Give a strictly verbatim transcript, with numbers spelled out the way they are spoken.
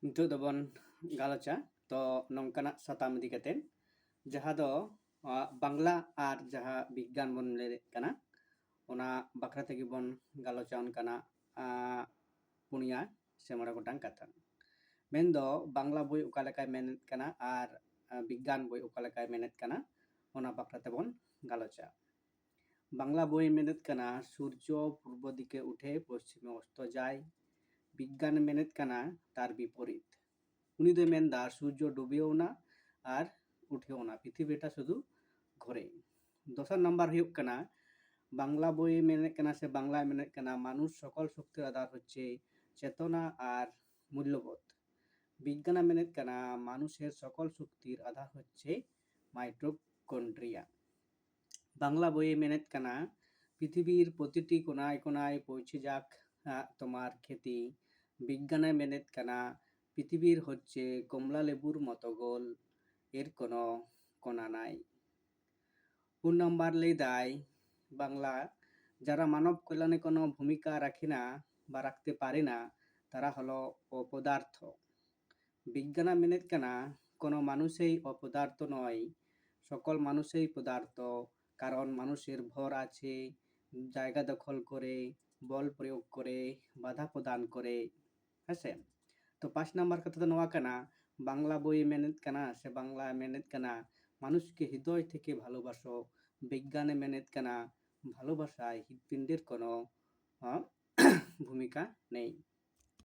ᱱᱤᱛᱚᱜ ᱫᱚᱵᱚᱱ ᱜᱟᱞᱚᱪᱟ ᱛᱚ ᱱᱚᱝᱠᱟᱱᱟᱜ ᱥᱟᱛᱟᱢ ᱤᱫᱤ ᱠᱟᱛᱮ, ᱡᱟᱦᱟᱸ ᱫᱚ ᱟᱸ, ᱵᱟᱝᱞᱟ ᱟᱨ ᱡᱟᱦᱟᱸ ᱵᱤᱜᱽᱜᱟᱱ ᱵᱚᱱ ᱞᱟᱹᱭᱮᱫ ᱠᱟᱱᱟ, ᱚᱱᱟ ᱵᱟᱠᱷᱨᱟ ᱛᱮᱜᱮ ᱵᱚᱱ ᱜᱟᱞᱚᱪᱟ ᱚᱱᱠᱟᱱᱟᱜ ᱟᱸ, ᱯᱩᱱᱭᱟ ᱥᱮ ᱢᱚᱬᱮ ᱜᱚᱴᱟᱝ ᱠᱟᱛᱷᱟ᱾ ᱢᱮᱱᱫᱚ ᱵᱟᱝᱞᱟ ᱵᱳᱭ ᱚᱠᱟ ᱞᱮᱠᱟᱭ ᱢᱮᱱᱮᱫ ᱠᱟᱱᱟ ᱟᱨ ᱟᱸ, ᱵᱤᱜᱽᱜᱟᱱ ᱵᱳᱭ ᱚᱠᱟ ᱞᱮᱠᱟᱭ ᱢᱮᱱᱮᱫ ᱠᱟᱱᱟ, ᱚᱱᱟ ᱵᱟᱠᱷᱨᱟ ᱛᱮᱵᱚᱱ ᱜᱟᱞᱚᱪᱟ᱾ ᱵᱟᱝᱞᱟ ᱵᱳᱭ ᱢᱮᱱᱮᱫ ᱠᱟᱱᱟ ᱥᱩᱨᱡᱚ ᱯᱩᱨᱵᱚ ᱫᱤᱠᱮ ᱩᱴᱷᱮ ᱯᱚᱥᱪᱤᱢᱮ ᱚᱥᱛᱚ ᱡᱟᱭ᱾ ᱵᱤᱜᱽᱜᱟᱱ ᱢᱮᱱᱮᱫ ᱠᱟᱱᱟ ᱛᱟᱨ ᱵᱤᱯᱚᱨᱤᱛ᱾ ᱩᱱᱤ ᱫᱚᱭ ᱢᱮᱱᱫᱟ ᱥᱩᱨᱡᱚ ᱰᱩᱵᱮᱣ ᱮᱱᱟ ᱟᱨ ᱩᱴᱷᱮᱣ ᱮᱱᱟ, ᱯᱨᱤᱛᱷᱤᱵᱤᱴᱟ ᱥᱩᱫᱷᱩ ᱜᱷᱳᱨᱮ᱾ ᱫᱚᱥᱟᱨ ᱱᱟᱢᱵᱟᱨ ᱦᱩᱭᱩᱜ ᱠᱟᱱᱟ, ᱵᱟᱝᱞᱟ ᱵᱳᱭ ᱢᱮᱱᱮᱫ ᱠᱟᱱᱟ ᱥᱮ ᱵᱟᱝᱞᱟᱭ ᱢᱮᱱᱮᱫ ᱠᱟᱱᱟ ᱢᱟᱱᱩᱥ ᱥᱚᱠᱚᱞ ᱥᱚᱠᱛᱤᱨ ᱟᱫᱷᱟᱨ ᱦᱚᱪᱪᱷᱮ ᱪᱮᱛᱚᱱᱟ ᱟᱨ ᱢᱩᱞᱞᱚᱵᱳᱫᱷ᱾ ᱵᱤᱜᱽᱜᱟᱱᱮ ᱢᱮᱱᱮᱫ ᱠᱟᱱᱟ ᱢᱟᱱᱩᱥᱮᱨ ᱥᱚᱠᱚᱞ ᱥᱚᱠᱛᱤᱨ ᱟᱫᱷᱟᱨ ᱦᱚᱪᱪᱷᱮ ᱢᱟᱭᱴᱳᱠᱚᱱᱰᱨᱤᱭᱟ᱾ ᱵᱟᱝᱞᱟ ᱵᱳᱭᱮ ᱢᱮᱱᱮᱫ ᱠᱟᱱᱟ ᱯᱨᱤᱛᱷᱤᱵᱤᱨ ᱯᱨᱚᱛᱤᱴᱤ ᱠᱚᱱᱟᱭ ᱠᱚᱱᱟᱭ ᱯᱳᱣᱪᱷᱮ ᱡᱟᱠ ᱟᱜ ᱛᱳᱢᱟᱨ ᱠᱷᱮᱛᱤ᱾ ᱵᱤᱜᱽᱜᱟᱱᱮ ᱢᱮᱱᱮᱫ ᱠᱟᱱᱟ ᱯᱨᱤᱛᱷᱤᱵᱤᱨ ᱦᱚᱪᱪᱷᱮ ᱠᱚᱢᱞᱟ ᱞᱮᱵᱩᱨ ᱢᱚᱛᱚ ᱜᱳᱞ, ᱮᱨ ᱠᱳᱱᱳ ᱠᱚᱱᱟ ᱱᱟᱭ᱾ ᱯᱩᱱ ᱱᱟᱢᱵᱟᱨ ᱞᱟᱹᱭ ᱫᱟᱭ ᱵᱟᱝᱞᱟ, যারা মানব কল্যাণে কোনো ভূমিকা রাখে না বা রাখতে পারে না, তারা হলো অপদার্থ। ᱵᱤᱜᱽᱜᱟᱱᱟ ᱢᱮᱱᱮᱫ ᱠᱟᱱᱟ ᱠᱳᱱᱳ ᱢᱟᱱᱩᱥᱮᱭ ᱚᱯᱚᱫᱟᱨᱛᱷᱚ ᱱᱚᱭ, ᱥᱚᱠᱚᱞ ᱢᱟᱱᱩᱥᱮᱭ ᱯᱚᱫᱟᱨᱛᱷᱚ, ᱠᱟᱨᱚᱱ ᱢᱟᱱᱩᱥᱮᱨ ᱵᱷᱚᱨ ᱟᱪᱷᱮ, ᱡᱟᱭᱜᱟ ᱫᱚᱠᱷᱚᱞ ᱠᱚᱨᱮ, ᱵᱚᱞ ᱯᱨᱚᱭᱳᱜ ᱠᱚᱨᱮ, ᱵᱟᱫᱷᱟ ᱯᱨᱚᱫᱟᱱ ᱠᱚᱨᱮ᱾ ᱦᱮᱸᱥᱮ? ᱛᱚ ᱯᱟᱸᱪ ᱱᱟᱢᱵᱟᱨ ᱠᱟᱛᱷᱟ ᱫᱚ ᱱᱚᱣᱟ ᱠᱟᱱᱟ, ᱵᱟᱝᱞᱟ ᱵᱳᱭᱮ ᱢᱮᱱᱮᱫ ᱠᱟᱱᱟ ᱥᱮ ᱵᱟᱝᱞᱟ ᱢᱮᱱᱮᱫ ᱠᱟᱱᱟ ᱢᱟᱱᱩᱥ ᱠᱮ ᱦᱤᱫᱚᱭ ᱛᱷᱮᱠᱮ ᱵᱷᱟᱞᱳᱵᱟᱥᱚ᱾ ᱵᱤᱜᱽᱜᱟᱱᱮ ᱢᱮᱱᱮᱫ ᱠᱟᱱᱟ ᱵᱷᱟᱞᱳᱵᱟᱥᱟᱭ ᱦᱤᱫᱯᱤᱱᱰᱮᱨ ᱠᱳᱱᱳ ᱟᱸ, ᱵᱷᱩᱢᱤᱠᱟ ᱱᱮᱭ᱾